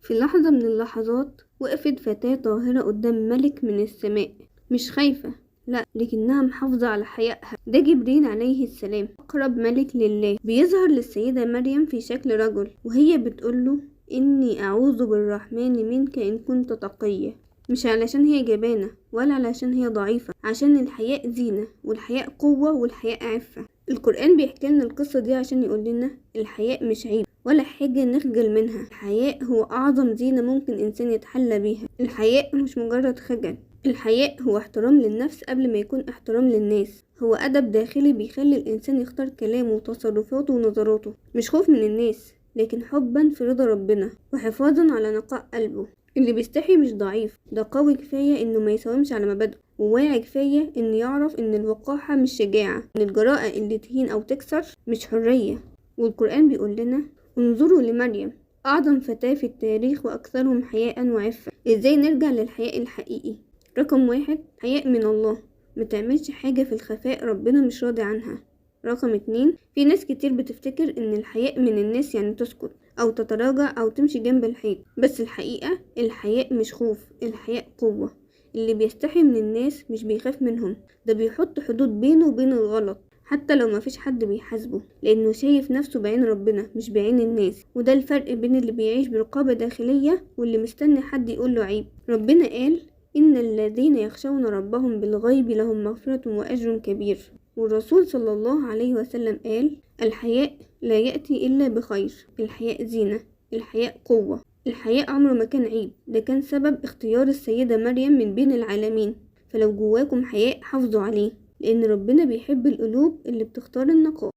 في لحظة من اللحظات وقفت فتاة طاهرة قدام ملك من السماء، مش خايفة، لا، لكنها محافظة على حيائها. ده جبريل عليه السلام، أقرب ملك لله، بيظهر للسيدة مريم في شكل رجل وهي بتقوله إني أعوذ بالرحمن منك إن كنت تقية. مش علشان هي جبانة ولا علشان هي ضعيفة، عشان الحياء زينة والحياء قوة والحياء عفة. القرآن بيحكي لنا القصة دي عشان يقول لنا الحياء مش عيب ولا حاجة نخجل منها. الحياء هو أعظم زينة ممكن إنسان يتحلى بيها. الحياء مش مجرد خجل، الحياء هو احترام للنفس قبل ما يكون احترام للناس. هو أدب داخلي بيخلي الإنسان يختار كلامه وتصرفاته ونظراته، مش خوف من الناس، لكن حبا في رضا ربنا وحفاظا على نقاء قلبه. اللي بيستحي مش ضعيف، ده قوي كفاية انه ما يساومش على مبادئه، وواعي كفاية انه يعرف ان الوقاحة مش شجاعة، ان الجراءة اللي تهين او تكسر مش حرية. والقرآن بيقول لنا انظروا لمريم، اعظم فتاة في التاريخ واكثرهم حياء وعفة. ازاي نرجع للحياء الحقيقي؟ رقم 1، حياء من الله، ما تعملش حاجة في الخفاء ربنا مش راضي عنها. رقم 2، في ناس كتير بتفتكر ان الحياء من الناس يعني تسكت او تتراجع او تمشي جنب الحيط، بس الحقيقة الحياء مش خوف، الحياء قوة. اللي بيستحي من الناس مش بيخاف منهم، ده بيحط حدود بينه وبين الغلط حتى لو ما فيش حد بيحاسبه، لانه شايف نفسه بعين ربنا مش بعين الناس. وده الفرق بين اللي بيعيش برقابة داخلية واللي مستني حد يقوله عيب. ربنا قال إن الذين يخشون ربهم بالغيب لهم مغفرة وأجر كبير. والرسول صلى الله عليه وسلم قال الحياء لا يأتي إلا بخير. الحياء زينة، الحياء قوة، الحياء عمره ما كان عيب، ده كان سبب اختيار السيدة مريم من بين العالمين. فلو جواكم حياء حافظوا عليه، لأن ربنا بيحب القلوب اللي بتختار النقاء.